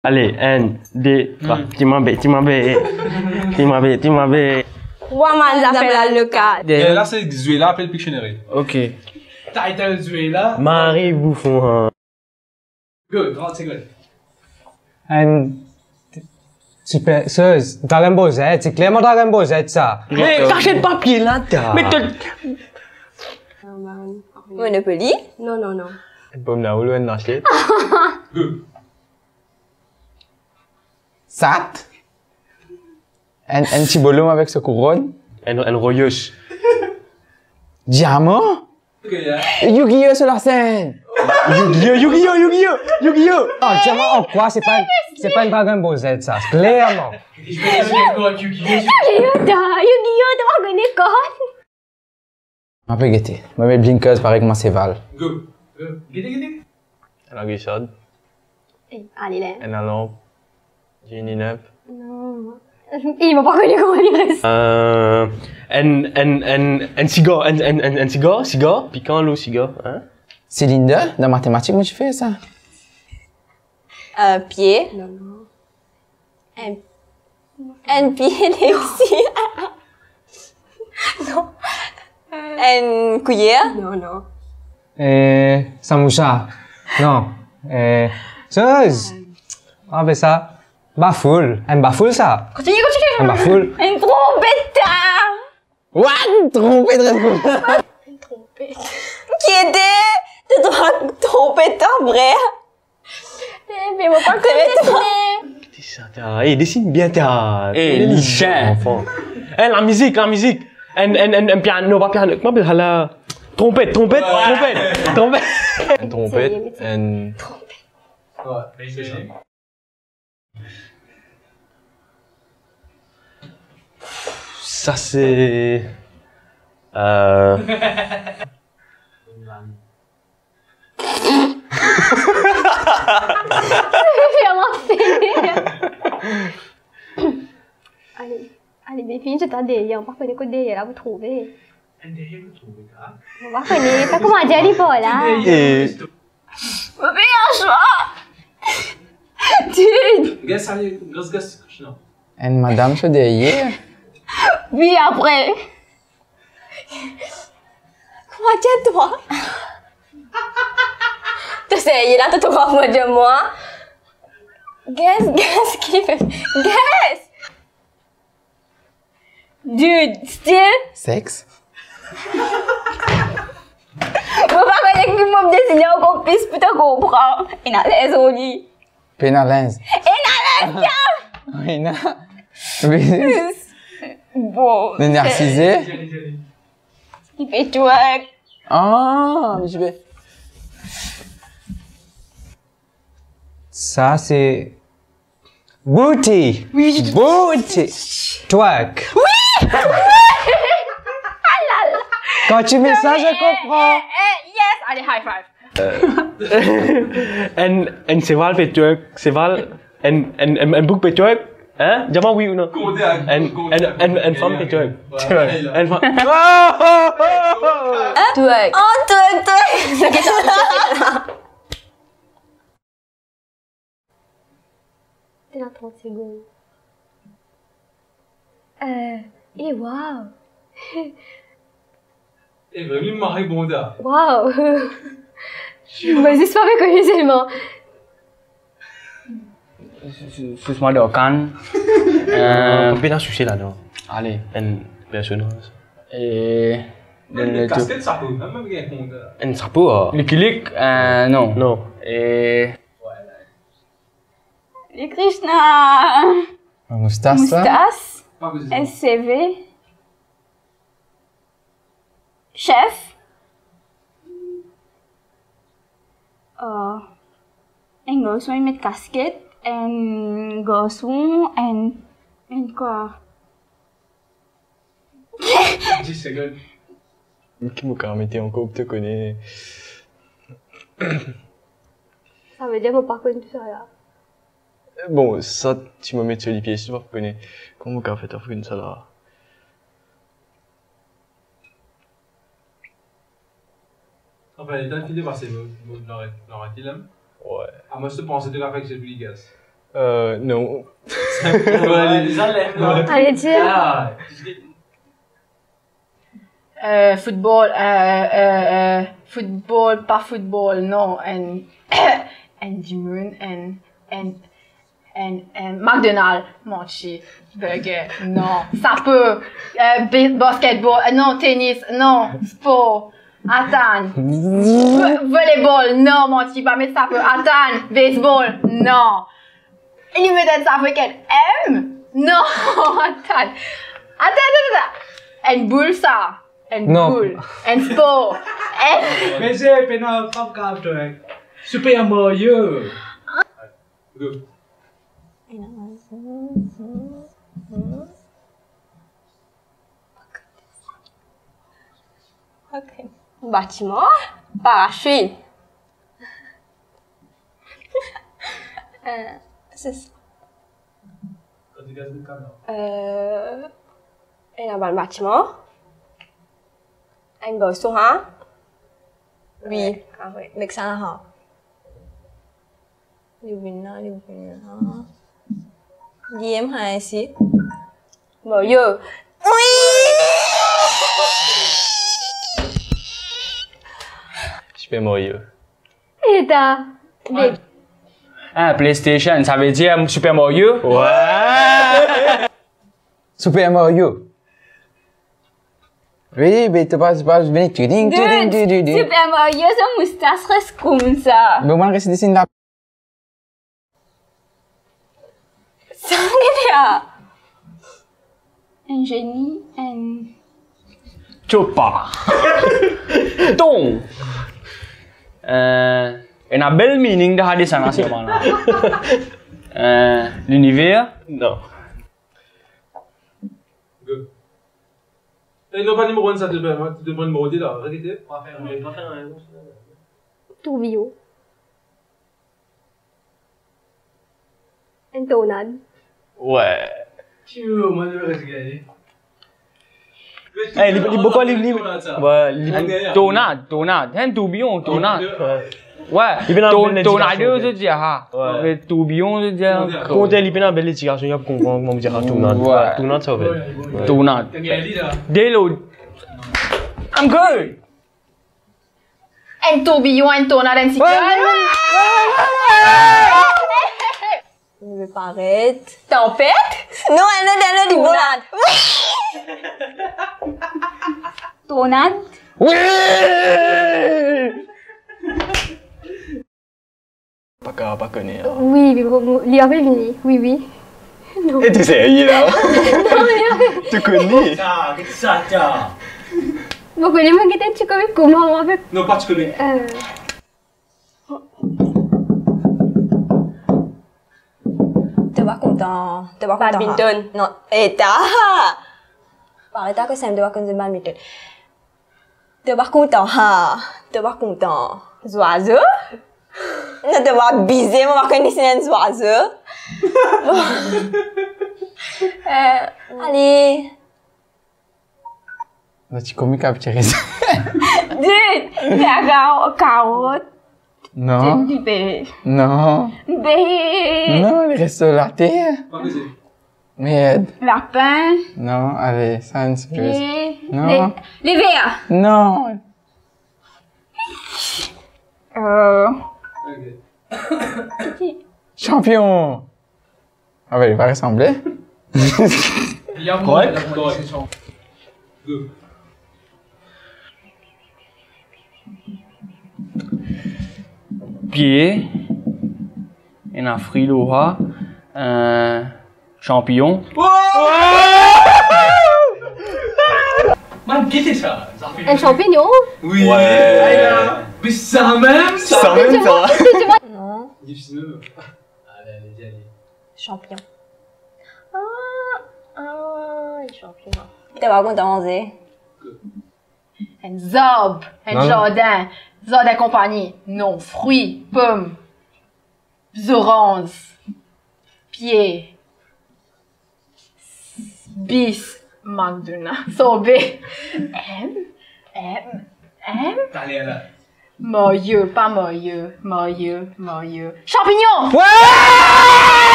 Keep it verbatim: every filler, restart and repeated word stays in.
Ale, enn, de, trwa. Hmm. Ti mabe, ti mabe. Ti mabe, ti mabe. Wa mann zafer lalokal. De- E la, se Zoé la apel Pictionary. Ok. Title Zoé la. Mari boufon, hein. Go, trant segonn. Enn ti pe-, soz, Dragon Ball Z, se klerman Dragon Ball Z sa. Me, kasiet papie la, ta. Me to- Monopoly? Non, non, non. Enn pom laoul ou enn lasiet? Go. Sat? Enn, enn ti bolom avek so kouronn? Enn, enn royos. Diaman? Ok, hein. Yu-Gi-Oh so lasenn! Yu-Gi-Oh, Yu-Gi-Oh, Yu-Gi-Oh, Yu-Gi-Oh! Ah, diaman an kwa? Se pa, se pa enn Dragon Ball Z sa, klerman. Yu-Gi-Oh, ta, Yu-Gi-Oh, to pa kone kort. Mo pe gete. Mo met blinkers parey kouma seval. Go. Go. Gete, gete. Enn laglisad. Eh, ale la. Enn lalanp. Dini nef. Non. Eh, mo pa kone kouma li res. Euh, enn, enn, enn, enn sigar, enn, enn, enn, enn sigar, sigar, pikan lor sigar, hein? Silinder, dan matematik, mo ti fer sa. Euh, pie. Non, non. Enn, enn pie, Lexi. Non. Enn kouyer. Non, non. Eh, samousa. Non. Eh, soz. Apel sa bafoul. Enn bafoul sa. Kontinie, kontinie. Enn bafoul. Enn tronpet. What? Tronpet, tronpet. Enn tronpet. Ki ete? To tronpet, to frer. Eh, me mo pa kone desine. Ki sa ta? Eh, desine bien ta. Eh, li sien. Zanfan. Eh, lamizik, lamizik. Enn, enn, enn, enn piano, pa piano. Kouma apel sa la? Tronpet, tronpet, tronpet, tronpet. Enn tronpet, enn... Tronpet. Sa se, euh, Ale, ale, be fini zot deryer, mo pa kone kot deryer la pou trouve. Deryer pou trouve, ta? Mo pa kone, pa kouma dir li par la. E Mo pe an swa. Dude. Ges, ale, ges, ges, non. Enn madam so deryer. Wi, apre. Kouma dir twa? To serye la, to, to kouma dir mwa? Ges, ges, ki li fer? Ges. Dude, still? Sex? Mo pa kone ki mo desine ankor plis pou to konpran. Ena linz lor li. Pena linz. Ena linz, ta! Ena. Bon. Li narsize? Li pe twerk. Ah, me ti pe... Sa se booty. Wi. Booty. Twerk. Wi. Ah la la. Kan ti met sa, je konpran. Eh, eh, yes. Ale, high five. Enn, enn seval pe twerk. Seval, enn, enn, enn, enn boug pe twerk. Hein? Dir mwa wi ou non? Enn, enn, enn, enn fam pe twerk. Enn fam. Twerk. Oh, twerk, twerk. Ena trant segonn. Euh, eh, waw. Eh, vremem, mari bonda. Waw. Mo zis pa pe kone selman. Sous mwa dan kann. Euh, konbien ena souse ladan? Ale. Enn personaz. E... Enn kasket, sapo, mem, mem gagn bonda. Enn sapo, ah. Lik Lik, euh, non. Non. E... Li Krishna. Moustas, sa? Moustas. Pa bezoin. S C V. Chef. Euh, enn garson, li met kasket. Enn garson, enn, enn kwa? Dis segonn. Ki mo kav mete ankor pou to kone? Savedir mo pa konn tou sa la. Bon, sa ti mo met so lipie, si to pa kone. Kouma mo kav fer to kone sa la? Anfin, letan fini pase, mo, mo, nou aret, nou aret li la. Wi. Ah, mo ti panse to kav fer kiksoz pli gas. Euh, non. Ouais, les enlève, là. Allez, dis. Ah. Euh, football, euh, euh, euh, football, pas football, non. And, and dimoun, and, and, and, and McDonald's, manti, burger, non. Sape, euh, be-, basketball, euh, non, tennis, non, sport, atann. Vo-, volleyball, non, manti, pa met sape, atann, baseball, non. Li met enn sape ki enn M? Non, atann. Atann, atann, atann. Enn boul sa. Enn boul. Enn spor. Enn... Mezye, pena, pa grav, toi. Super Mario. Go. Ok. Batiman, paraswit. Euh, se sa. Euh, ena bann batiman. Enn garson, ha? Wi. Ah, wi. Nek sa la, ha? Li vinn la, li vinn la. Li enn, ha, isi. Bon, yo. Wi! Super Mario. Eta. Ah, PlayStation, savedir Super Mario? Ouais. Super Mario. Wi, be to pas, pas vini, tuding, tuding, tuding, tuding. Super Mario, so moustas res koumsa. Be mwa res desin la. Sa gete a. Enn zeni, enn... Chopa. Ton. Euh, ena bel meaning dan sa desin la, sirman la. Euh, liniver. Non. Go. Eh, non, pa nimero enn sa, to demann, to demann nimero de la, arete. Pa fer, pa fer, tourbillon. Enn tornad. Ouais. Tio, mwa, mo res gagn. Eh, li, li, boukou li, li, ouais, li... Enn tornad, tornad. Enn tourbillon, tornad. Ouais. Ouais. Li pena tor-, bel tornado, explication, zot dir, ha. Ouais. Me tourbillon, zot dir, ha. Konte, li pena bel explication, li pou konpran kouma nou dir, ha, tornad. Ouais. Ouais, tornad, sa ve. Ouais. Tornad. De lot. I'm good. Enn tourbillon, enn tornad, enn siklonn. Ouais, ouais, ouais, ouais, ouais. Li pe paret. Tanpet? Non, enn lot, enn lot, li bon la. Tornad. Tornad. Wi! Pa ka, pa kone, hein. Wi, wi, wi, li ave vini. Wi, wi. Non. Eh, t'es sérieux, là? Non, non. Tu connais? Sa, sa, sa. Mo kone, mo gete ti komik kouma, mo ave... Non, pa ti komik. Euh. To pa kontan, to pa kontan, ha? Badminton. Non, eta. Paret a koz sa, to pa kontan badminton. To pa kontan, ha? To pa kontan. Zwazo? Non, to pa abize, mo pa konn desinn enn zwazo. Bon. Euh, ale. Ti komik a ti res. Dude, karo-, karot. Non. Ti pe. Non. Be. Non, li res lor later. Merde. Lapin. Non, ale, sa enn sirpriz. Non. Le, le ver. Non. Euh. Champion. Ah ben, li pa resanble. Korek. Korek. Pie, ena fri lor sa, euh, champignon. Mann, ki se sa? Enn champignon? Wi. Ouais. Me sa mem, sa. Sa mem, sa. Non. Ale, ale, ale. Champignon. Ah, ah, champignon. To pa kontan manze. Enn zarb, enn zardin, zardin konpagni. Non, fri, pom, zoranz, pie, bis, McDonald, sorbe. M, M, M. Taler la. Marye, pa marye, marye, marye. Champignon! Ouais!